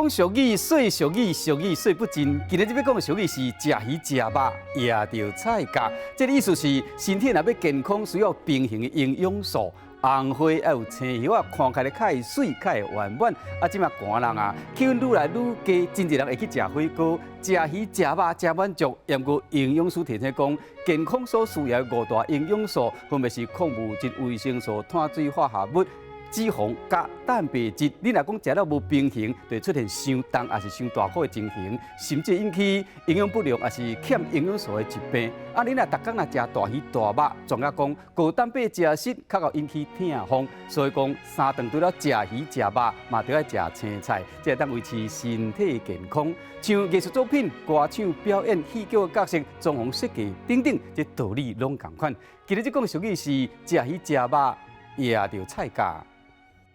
講俗語，說俗語，俗語說不盡。今日這欲講的俗語是食魚食肉，掖著菜價。這个意思是身體若欲健康，需要平衡的營養素。紅花愛有青葉仔，看起來較會媠，較會圓滿。啊，這馬寒人啊，氣溫愈來愈低，真濟人會去食火鍋，食魚食肉食滿足。毋過營養師提醒講，健康所需要的五大營養素，分別是礦物質、維生素、碳水化合物、脂肪佮蛋白質。你若講食了無平衡，就會出現傷重抑是傷大顆的情形，甚至引起營養不良，抑是欠營養素的疾病。啊，你若逐工若食大魚大肉，專家講高蛋白食食較會引起疼風，所以講三頓除了食魚食肉，嘛著愛食青菜，才會當維持身體健康。像藝術作品、歌唱表演、戲劇的角色、裝潢設計等等，這道理攏仝款。今日這講俗語是食魚食肉，掖著菜價。